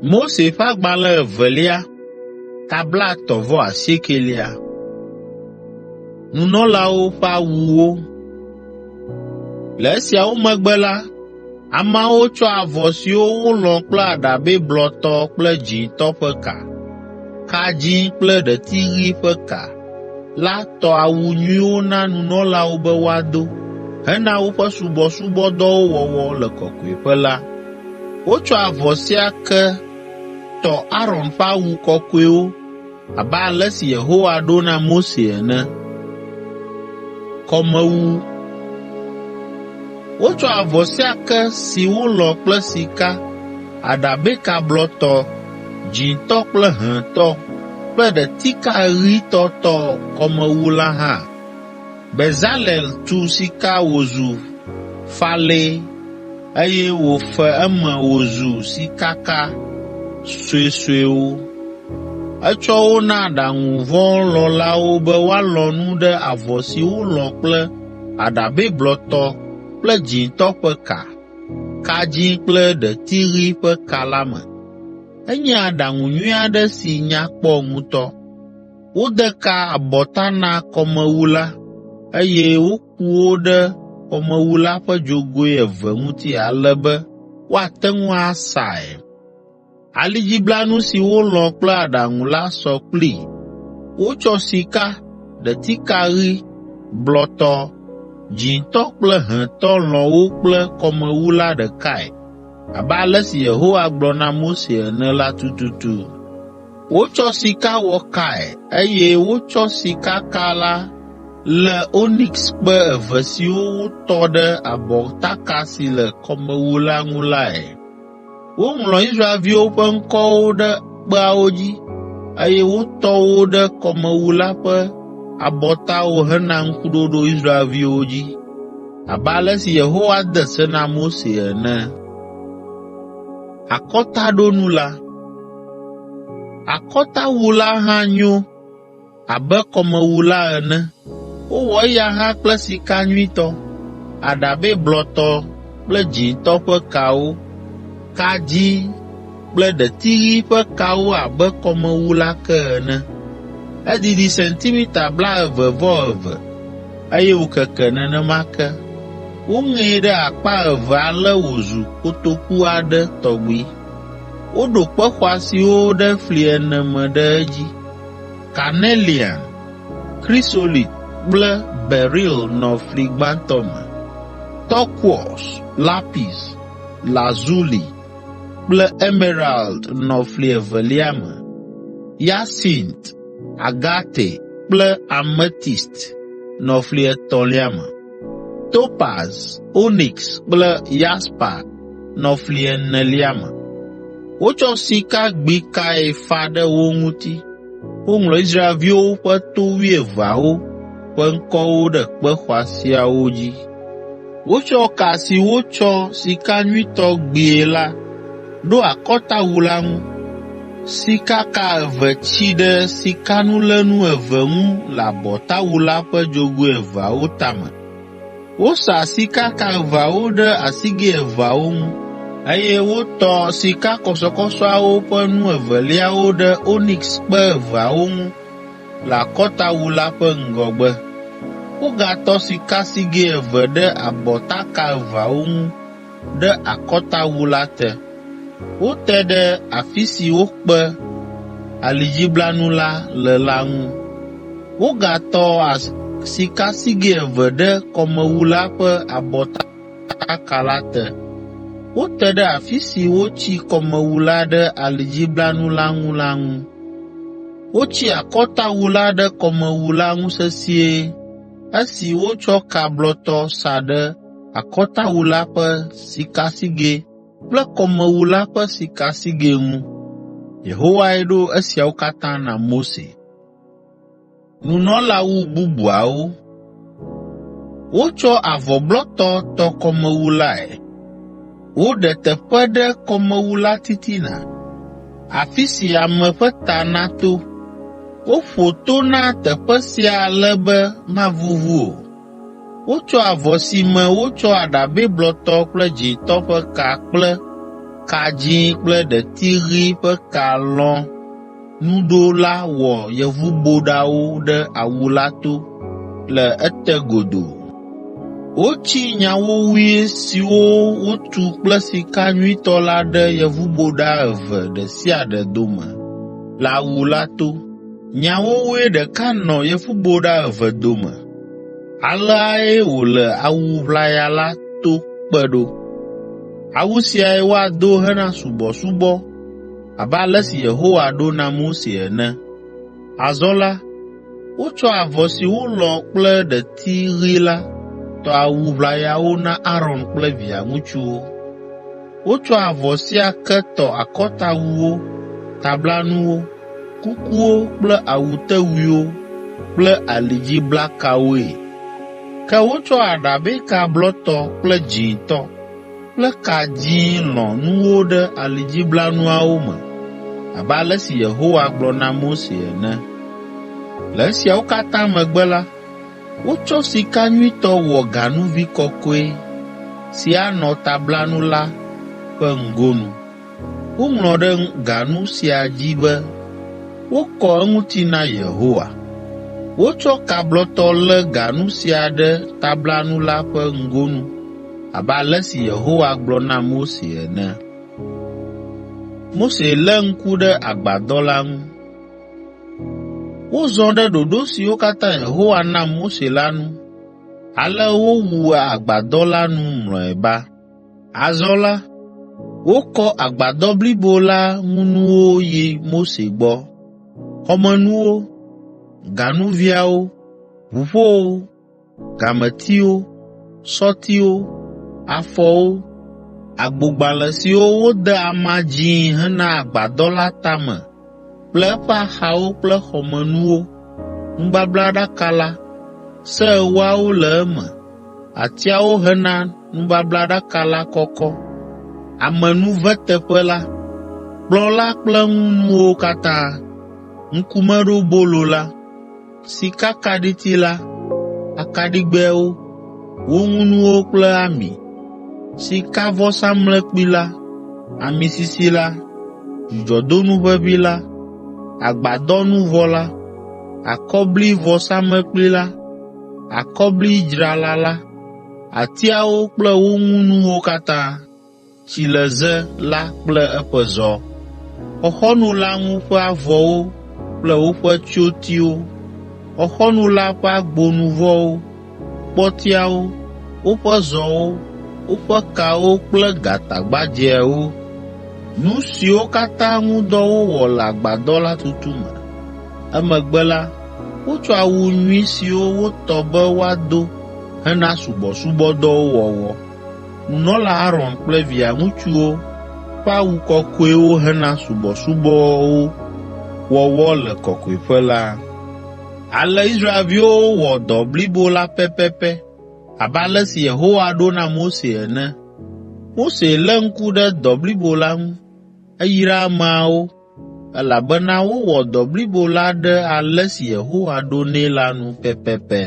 Mose ƒe Agbalẽ Evelia ta 38. Nunɔlawo ƒe awuwo. Le esiawo megbe la, ameawo tsɔ avɔ siwo wolɔ̃ kple aɖabɛ blɔtɔ kple dzĩtɔ ƒe ka, ka dzĩ kple ɖeti ɣi ƒe ka la tɔ awu nyuiwo na nunɔlawo be woado hena woƒe subɔsubɔdɔwo wɔwɔ le kɔkɔeƒe la. Wotsɔ avɔ sia ke tɔ Aron ƒe awu kɔkɔewo abe ale si Yehowa ɖo na Mose ene. Wotsɔ avɔ sia ke si wolɔ̃ kple sika, aɖabɛka blɔtɔ, dzĩtɔ kple hẽtɔ kple ɖetika ɣitɔ tɔ kɔmewu la hã. Bezalel tu sika wòzu falɛe, eye wòfe eme wòzu sikaka suesuewo. Etsɔ wo na aɖaŋuvɔlɔ̃lawo be woalɔ̃ nu ɖe avɔ si wolɔ̃ kple aɖabɛ blɔtɔ kple dzĩtɔ ƒe ka, ka dzĩ kple ɖeti ɣi ƒe ka la me. Enye aɖaŋu nyui aɖe si nya kpɔ ŋutɔ. Wode ka abɔta na kɔmewu la, eye woku wo ɖe kɔmewu la ƒe dzogoe eve ŋuti ale be woate ŋu asae. Alidziblanu si wolɔ̃ kple aɖaŋu la sɔ kplii. Wotsɔ sika, ɖetika ɣi, blɔtɔ, dzĩtɔ kple hẽtɔ lɔ̃ wo kple kɔmewu la ɖekae abe ale si Yehowa gblɔ na Mose ene la tututu. Wotsɔ sika wɔ kae, eye wotsɔ sikaka la lé onikskpe eve siwo wotɔ ɖe abɔtaka si le kɔmewu la ŋu lae. Woŋlɔ Israelviwo ƒe ŋkɔwo ɖe kpeawo dzi, eye wotɔ wo ɖe kɔmewu la ƒe abɔtawo hena ŋkuɖoɖo Israelviwo dzi, abe ale si Yehowa de se na Mose ene. Akɔtawu la hã nyo abe kɔmewu la ene. Wowɔ eya hã kple sika nyuitɔ, aɖabɛ blɔtɔ kple dzĩtɔ ƒe kawo, ka dzĩ kple ɖeti ɣi ƒe kawo abe kɔmewu la ke ene. Edidi sentimita blaeve-vɔ-eve, eye wòkeke nenema ke. Woŋee ɖe akpa eve ale wòzu kotoku aɖe tɔgbi. Woɖo kpe xɔasiwo ɖe fli ene me ɖe edzi. Kanelian, krisolit kple beril nɔ fli gbãtɔ me. Tɔkuɔs, lapis lazuli kple emerald nɔ fli evelia me. Yasint, agate kple ametist nɔ fli etɔ̃lia me. Topaz, oniks kple yaspa nɔ fli enelia me. Wotsɔ sika gbi kae fa ɖe wo ŋuti. Woŋlɔ Israelviwo ƒe to wuieveawo ƒe ŋkɔwo ɖe kpe xɔasiawo dzi. Wotsɔ ka si wotsɔ sika nyuitɔ gbie la ɖo akɔtawu la ŋu. Sikaka eve tsi ɖe sikanulénu eve ŋu le abɔtawu la ƒe dzogoe eveawo tame. Wosa sikaka eveawo ɖe asigɛ eveawo ŋu, eye wotɔ sikakɔsɔkɔsɔawo ƒe nu eveliawo ɖe onikskpe eveawo ŋu le akɔtawu la ƒe ŋgɔgbe. Wogatɔ sikasigɛ eve ɖe abɔtaka eveawo ŋu ɖe akɔtawu la te. Wote ɖe afi si wokpe alidziblanu la le la ŋu. Wogatɔ sikasigɛ eve ɖe kɔmewu la ƒe abɔtaka la te. Wote ɖe afi si wotsi kɔmewu la ɖe alidziblanu la ŋu la ŋu. Wotsi akɔtawu la ɖe kɔmewu la ŋu sesĩe esi wotsɔ ka blɔtɔ sa ɖe akɔtawu la ƒe sikasigɛ kple kɔmewu la ƒe sikasigɛ ŋu. Yehowae ɖo esiawo katã na Mose. Nunɔlawu bubuawo Wotsɔ avɔ blɔtɔ tɔ kɔmewu lae. Woɖe teƒe ɖe kɔmewu la titina, afi si ame ƒe ta nato. Woƒo to na teƒe sia ale be mavuvu o. Wotsɔ avɔ si me wotsɔ aɖabɛ blɔtɔ kple dzĩtɔ ƒe ka kple Ka dzĩ kple ɖeti ɣi ƒe ka lɔ̃ nu ɖo la wɔ yevuboɖawo ɖe awu la to le ete godoo. Wotsi nyawowoe siwo wotu kple sika nyuitɔ la ɖe yevuboɖa eve ɖe sia ɖe dome le awu la to. Nyawowoe ɖeka nɔ yevuboɖa eve dome. Aleae wòle awu ʋlaya la to kpe ɖo. Awu siae woado hena subɔsubɔ abe ale si Yehowa ɖo na Mose ene. Azɔ la, wotsɔ avɔ si wolɔ̃ kple ɖeti ɣi la tɔ awu ʋlayawo na Aron kple via ŋutsuwo. Wotsɔ avɔ sia ke tɔ akɔtawuwo, tablanuwo, kukuwo kple awutewuiwo kple alidziblakawoe. Ke wotsɔ aɖabɛka blɔtɔ kple dzĩtɔ kple ka dzĩ lɔ̃ nuwo ɖe alidziblanuawo me abe ale si Yehowa gblɔ na Mose ene. Le esiawo katã megbe la, wotsɔ sika nyuitɔ wɔ ganuvi kɔkɔe si anɔ tablanu la ƒe ŋgonu. Woŋlɔ ɖe ganu sia dzi be, “Wokɔ eŋuti na Yehowa.” Wotsɔ ka blɔtɔ lé ganu sia ɖe tablanu la ƒe ŋgonu abe ale si Yehowa gblɔ na Mose ene. Mose lé ŋku ɖe agbadɔ la ŋu. Wozɔ ɖe ɖoɖo siwo katã Yehowa na Mose la nu, ale wowu agbadɔ la nu mlɔeba. Azɔ la, wokɔ agbadɔ blibo la ŋunuwo yi Mose gbɔ: xɔmenuwo, ganuviawo, ʋuƒowo, gametiwo, sɔtiwo, afɔwo, agbogbalẽ siwo wode ama dzĩi hena agbadɔ la tame kple eƒe axawo kple xɔmenuwo, nubablaɖaka la, Se Ewoawo le eme, atiawo hena nubablaɖaka la kɔkɔ, amenuveteƒe la, kplɔ̃ la kple eŋunuwo katã, ŋkumeɖobolo la, sikakaɖiti la, akaɖigbɛawo, wo ŋunuwo kple ami, sikavɔsamlekpui la, ami sisi la, dzudzɔdonu ʋeʋĩ la, agbadɔnuvɔ la, akɔblivɔsamlekpui la, akɔblidzrala la, atiawo kple wo ŋunuwo katã, tsileze la kple eƒe zɔ, xɔxɔnu la ŋu ƒe avɔwo kple woƒe tsyotiwo, xɔxɔnu la ƒe agbonuvɔwo, kpɔtiawo, woƒe zɔwo, woƒe kawo kple gatagbadzɛawo, nu siwo katã ŋu dɔ wowɔ le agbadɔ la tutu me. Emegbe la, wotsɔ awu nyui siwo wotɔ be woado hena subɔsubɔdɔwo wɔwɔ, nunɔla Aron kple via ŋutsuwo ƒe awu kɔkɔewo hena subɔsubɔwo wɔwɔ le kɔkɔeƒe la. Ale Israelviwo wɔ dɔ blibo la pɛpɛpɛ abe ale si Yehowa ɖo na Mose ene. Mose lé ŋku ɖe dɔ blibo la ŋu, eyra ameawo, elabena wowɔ dɔ blibo la ɖe ale si Yehowa ɖo nɛ la nu pɛpɛpɛ.